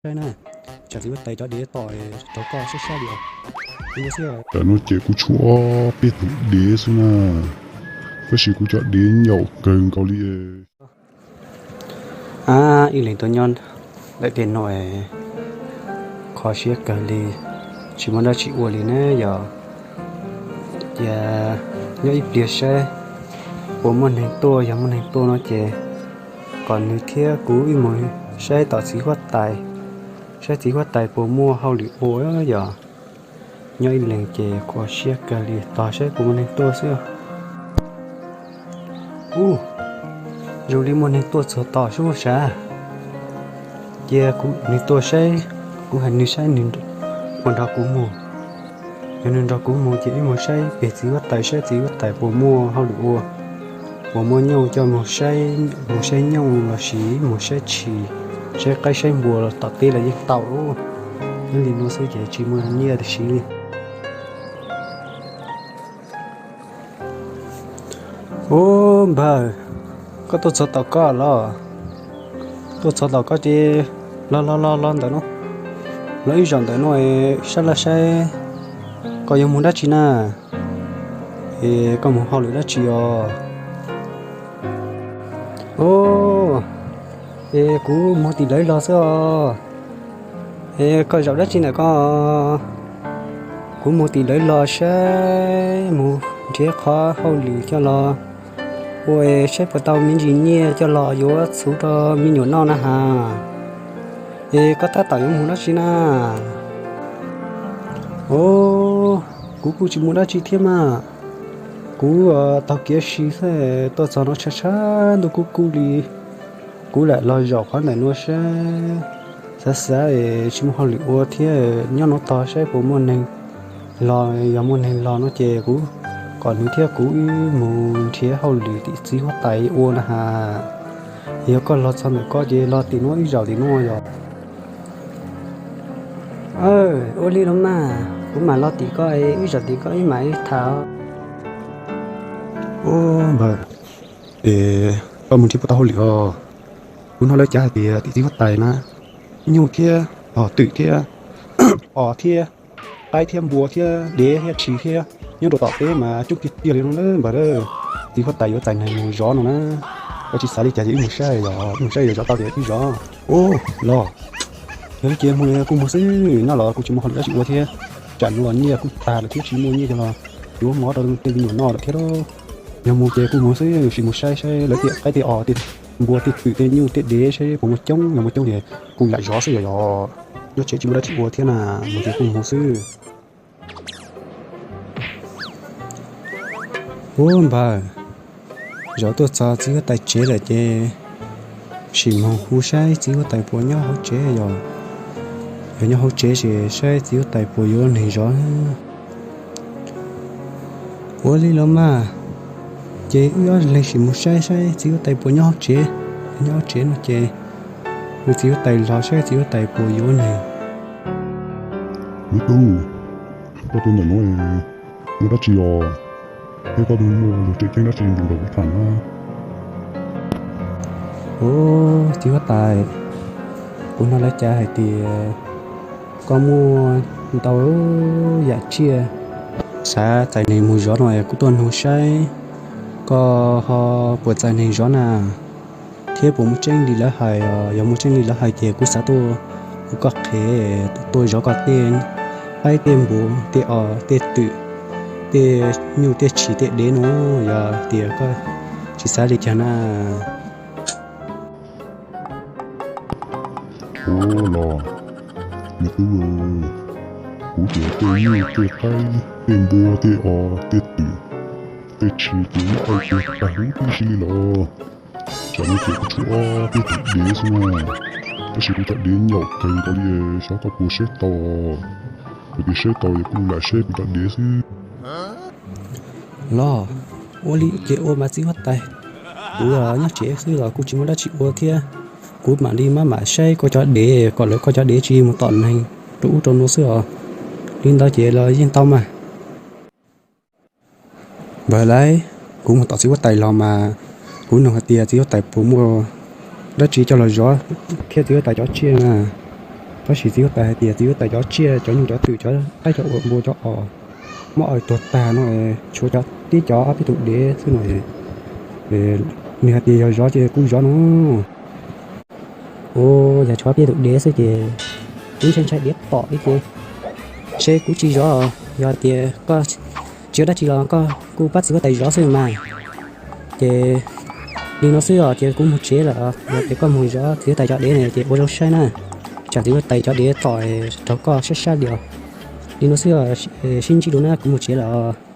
Saib na, tsam txiv huab tais cov dev tom rau koj saib saib li. Tam no ces kuv tshuav ob peb tus dev xwb na, tab sis kuv cov dev nyaum kawg nkaus li. Ab, ib leeg tuaj nyob ntawm tej no kho siab kawg li, tsis muaj dab tsi ua li ne yom. Cia nyob ib pliag saib puas muaj neeg tuaj, yog muaj neeg tuaj no ces kom nws thiab kuv wb mus saib tom txiv huab tais, saib txiv huab tais puas muaj hauj lwm ua yom. Nyob ib leeg ces kho siab kawg li, tos saib puas muaj neeg tuaj xwb. Ub, zoo li muaj neeg tuaj txog tom sub sav. Cia kuv, nws tuaj saib, kuv hais nws saib nws puas nrog kuv mus. Yog nws nrog kuv mus ces wb mus saib pem txiv huab tais, saib txiv huab tais puas muaj hauj lwm ua, puas muaj nyooj coj mus saib, mus saib nyooj lossis mus saib tshis, saib qaib saib npua tom teb los yeej tau. Ub, nyob li no xwb ces tsis muaj nyiaj siv li. Ub npawg, koj tuaj txog tom koj los? Tuaj txog tom koj ces los los los los ntawm no, los ib zaug ntawm no, sab laj saib koj yuav mus dab tsi na? Es koj mus hauj lwm dab tsi os? Ub, es kuv mus tim lawv los xwb os. Es koj zaum dab tsi ntawm koj? Kuv mus tim lawv los saib, mus nrhiav qhov hauj lwm coj los ua saib puas tau me ntsis nyiaj coj los yuav txhuv rau me nyuam noj na has. Es koj tab tom yuav mus dab tsi na? Os, kuv kuj tsis mus dab tsi thiab mas. Kuv taug kev si xwb, tuaj txog no tshav tshav ntuj kub kub li. Kuv lam los zaum qhov ntawm no saib, xav xav es tsis muaj hauj lwm ua thiab, nyob no tog saib puas muaj neeg los, yog muaj neeg los no ces kuv kom nws thiab kuv wb mus nrhiav hauj lwm tim txiv huab tais ua na has. Yog koj los txog ntawm koj ces los tim no ib zaug tim no yog. Ua li los mas, kuv mam los tim koj, wb zaum tim koj wb mam li tham. Ub npawg, es koj mus nrhiav puas tau hauj lwm os? Kuv hnov lawv cav hais tias tim txiv huab tais na, nyuj thiab, os, twm thiab, os thiab, qaib thiab npua thiab dev thiab tshis thiab nyob rau tom teb mas coob tiag tiag li no na npawg. Txiv huab tais yuav txais neeg mus zov no na. Koj tsis xav li cas ces wb mus saib, yog wb mus saib yog zov tau ces wb zov. Ub los, yog li ces mus kuj mus xwb, nyob los kuj tsis muaj hauj lwm dab tsi ua thiab. Tsam no los nyiaj kuj tag lawm thiab tsis muaj nyiaj coj los yuav mov rau tej me nyuam noj lawm thiab. Yog mus ces kuj mus xwb, sim mus saib saib lawv tej qaib tej os, tej npua tej twm tej nyuj tej dev saib puas muaj coob, yog muaj coob ces kuj lam zov xwb yog. Nyob tsev tsis muaj dab tsi ua thiab na, mus ces kuj mus xwb. Ub npawg, zaum tuaj txog txiv huab tais tsev lawm ces sim mus hu saib txiv huab tais puas nyob hauv tsev yog. Yog nyob hauv tsev ces saib txiv huab tais puas yuav neeg zov. Ua li los mas, ces wb ob leeg sim mus saib saib txiv huab tais puas nyob hauv tsev. Nyob hauv tsev no ces hu txiv huab tais los saib txiv huab tais puas yuav neeg. Me tub, koj tuaj ntawm no muaj dab tsi os? Thiab koj tuaj muaj lus tseem ceeb dab tsi nrog kuv tham na? Ub, txiv huab tais, kuv hnov lawv cav hais tias koj muaj ntau yam tsiaj, xav txais neeg mus zov no es kuv tuaj nug saib koj ho puas txais neeg zov na, thiab puas muaj tseeb li lawv hais os? Yog muaj tseeb li lawv hais ces kuv xav tuaj ua koj qhev, tuaj zov koj tej qaib tej npua tej os tej twm tej nyuj tej tshis tej dev no, yog tias koj tsis xav li cas na. Ub los, me tub, kuv ces tej nyuj tej qaib tej npua tej os tej twm tej tshis ces yeej aim tiag tag huv tib si li los. Tsam no ces kuv tshuav ob peb tus dev xwb na, tab sis kuv cov dev nyaum kawg nkaus li, xyov koj puas saib tau. Yog tias saib tau es kuj lam saib kuv cov dev xwb. Los, ua li ces ua mas txiv huab tais, kuv nyob tsev xwb los kuj tsis muaj dab tsi ua thiab, kuv mam li maj mam saib koj cov dev kom lawv koj cov dev tsis mus tom neeg rau ub rau no xwb os. Li ntawd ces los yeej tau mas. Npawg lauj, kuv mus tom txiv huab tais los mas kuv nug hais tias txiv huab tais puas muaj dab tsi coj los zov thiab txiv huab tais cov tsiaj na. Tab sis txiv huab tais hais tias txiv huab tais cov tsiaj cov nyuj cov twm cov qaib cov uas npua cov os muab ua tuag tag no, tshuav cov tib cov ob peb tus dev xwb no. Nws hais tias yog zov ces kuv zov no. Ua yog tshuav peb tus dev xwb ces kuv ntshai ntshai dev tom li ces seb kuv tsis zov. Yog tias koj tsis ua dab tsi los koj kuj pab txiv huab tais zov xwb mas. Ces li no xwb os, ces kuv mus tsev lawm. Yog tias koj mus zov txiv huab tais cov dev ne ces ua zoo saib na, tsam txiv huab tais cov dev tom raug koj sab sab li os. Li no xwb os, sib ntsib dua na, kuv mus tsev lawm.